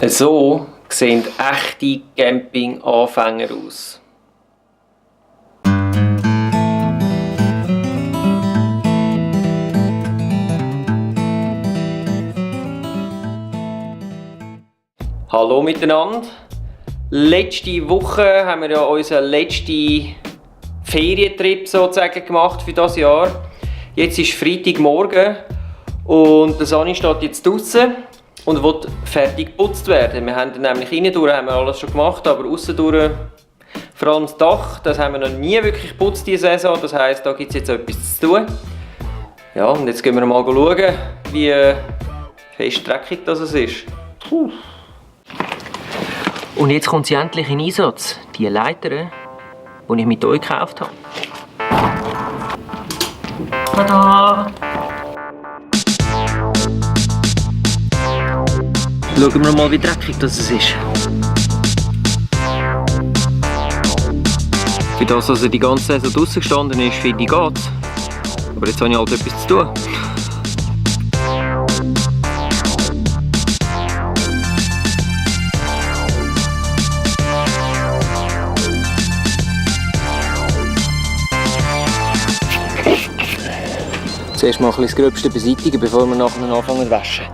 So sehen echte Camping-Anfänger aus. Hallo miteinander. Letzte Woche haben wir ja unseren letzten Ferientrip sozusagen gemacht für das Jahr. Jetzt ist Freitagmorgen und der Sani steht jetzt draußen und will fertig geputzt werden. Wir haben nämlich innen haben wir alles schon gemacht, aber aussen vor allem das Dach, das haben wir noch nie wirklich geputzt diese Saison. Das heisst, da gibt es jetzt etwas zu tun. Ja, und jetzt gehen wir mal schauen, wie fest dreckig das ist. Puh. Und jetzt kommt sie endlich in Einsatz. Die Leiter, die ich mit euch gekauft habe. Tada! Schauen wir mal, wie dreckig das ist. Für das, dass er die ganze Saison draussen gestanden ist, finde ich geht's. Aber jetzt habe ich halt etwas zu tun. Zuerst mal das Gröbste beseitigen, bevor wir nachher anfangen zu waschen.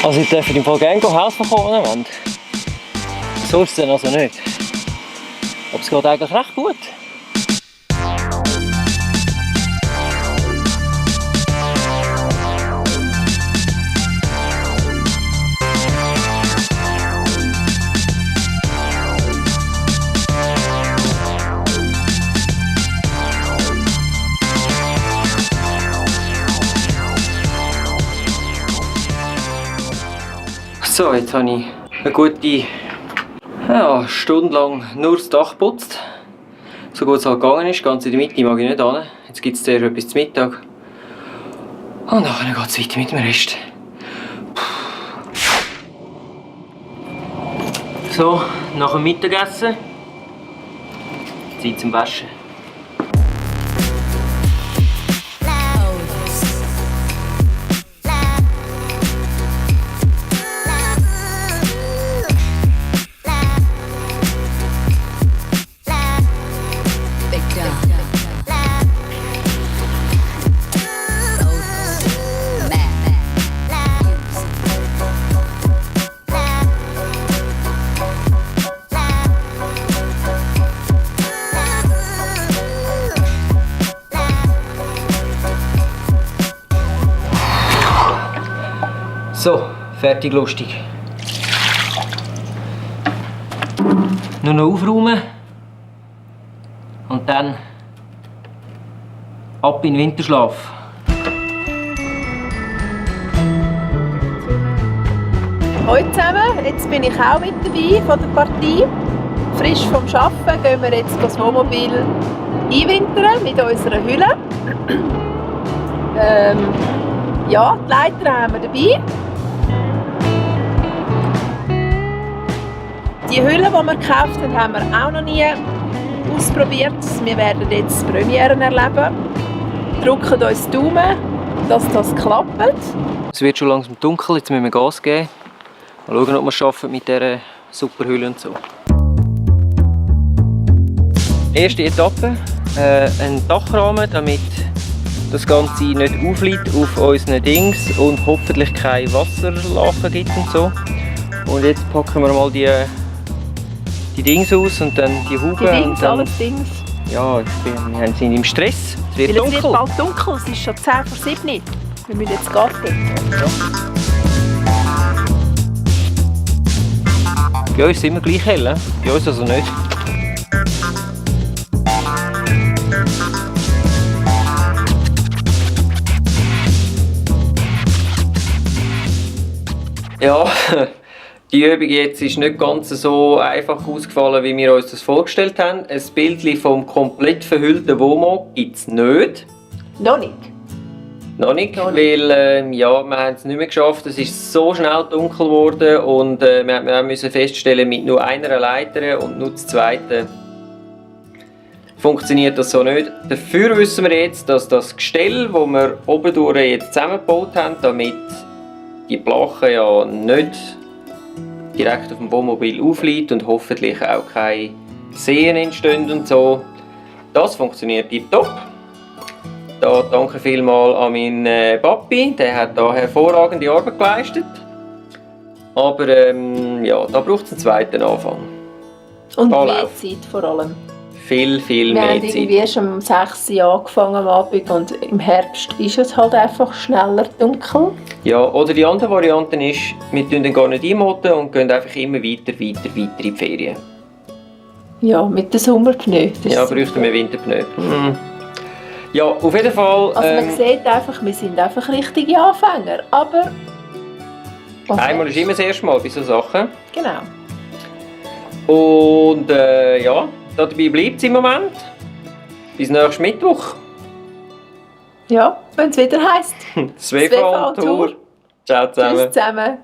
Also ich darf im Fall gerne helfen kommen, wenn so ist es dann also nicht. Aber es geht eigentlich recht gut. So, jetzt habe ich eine gute Stunde lang nur das Dach geputzt. So gut es halt gegangen ist. Ganz in der Mitte mag ich nicht hin. Jetzt gibt es zuerst etwas zum Mittag. Und nachher geht es weiter mit dem Rest. So, nach dem Mittagessen. Zeit zum Waschen. So, fertig lustig. Nur noch aufräumen und dann ab in den Winterschlaf. Hallo zusammen, jetzt bin ich auch mit dabei von der Partie. Frisch vom Arbeiten gehen wir jetzt das Wohnmobil einwintern mit unserer Hülle. Ja, die Leiter haben wir dabei. Die Hülle, die wir gekauft haben, haben wir auch noch nie ausprobiert. Wir werden jetzt Premieren erleben. Drücken uns die Daumen, dass das klappt. Es wird schon langsam dunkel, jetzt müssen wir Gas geben. Mal schauen, ob wir es schaffen mit dieser super Hülle und so. Erste Etappe, ein Dachrahmen, damit das Ganze nicht aufliegt auf unseren Dings und hoffentlich keine Wasserlachen gibt und so. Und jetzt packen wir mal die Dings aus und dann die Haube. Die Dings, und dann, alles Dings. Ja, wir sind im Stress. Es wird dunkel. Es wird bald dunkel, es ist schon 10 vor 7. Wir müssen jetzt Gas geben. Bei uns ist es immer gleich hell, bei uns also nicht. Ja, die Übung jetzt ist nicht ganz so einfach ausgefallen, wie wir uns das vorgestellt haben. Ein Bild vom komplett verhüllten WOMO gibt es nicht. Noch nicht. Noch nicht, weil wir haben es nicht mehr geschafft. Es ist so schnell dunkel geworden und wir müssen feststellen, mit nur einer Leiter und nur das zweite funktioniert das so nicht. Dafür wissen wir jetzt, dass das Gestell, das wir oben durch jetzt zusammengebaut haben, damit die Plache ja nicht direkt auf dem Wohnmobil aufliegt und hoffentlich auch keine Seen entstehen und so, das funktioniert tiptop. Da danke vielmals an meinen Papi, der hat da hervorragende Arbeit geleistet. Aber da braucht es einen zweiten Anfang. Und mehr Zeit vor allem. Viel mehr Zeit. Wir haben irgendwie schon um 6 Uhr angefangen am Abend und im Herbst ist es halt einfach schneller dunkel. Ja, oder die andere Variante ist, wir tun dann gar nicht einmotten und gehen einfach immer weiter in die Ferien. Ja, mit den Sommerpneu. Ja, bräuchten wir Winterpneu. Ja, auf jeden Fall. Also man sieht einfach, wir sind einfach richtige Anfänger, aber... Einmal ist immer das erste Mal bei solchen Sachen. Genau. Und dabei bleibt es im Moment. Bis nächsten Mittwoch. Ja, wenn es wieder heisst. Svefa-Tour. Ciao zusammen. Tschüss zusammen.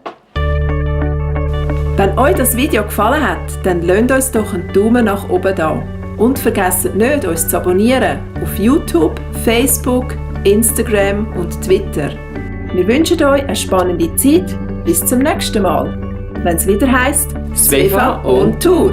Wenn euch das Video gefallen hat, dann lasst uns doch einen Daumen nach oben da. Und vergesst nicht, uns zu abonnieren auf YouTube, Facebook, Instagram und Twitter. Wir wünschen euch eine spannende Zeit. Bis zum nächsten Mal, wenn es wieder heisst Svefa on Tour.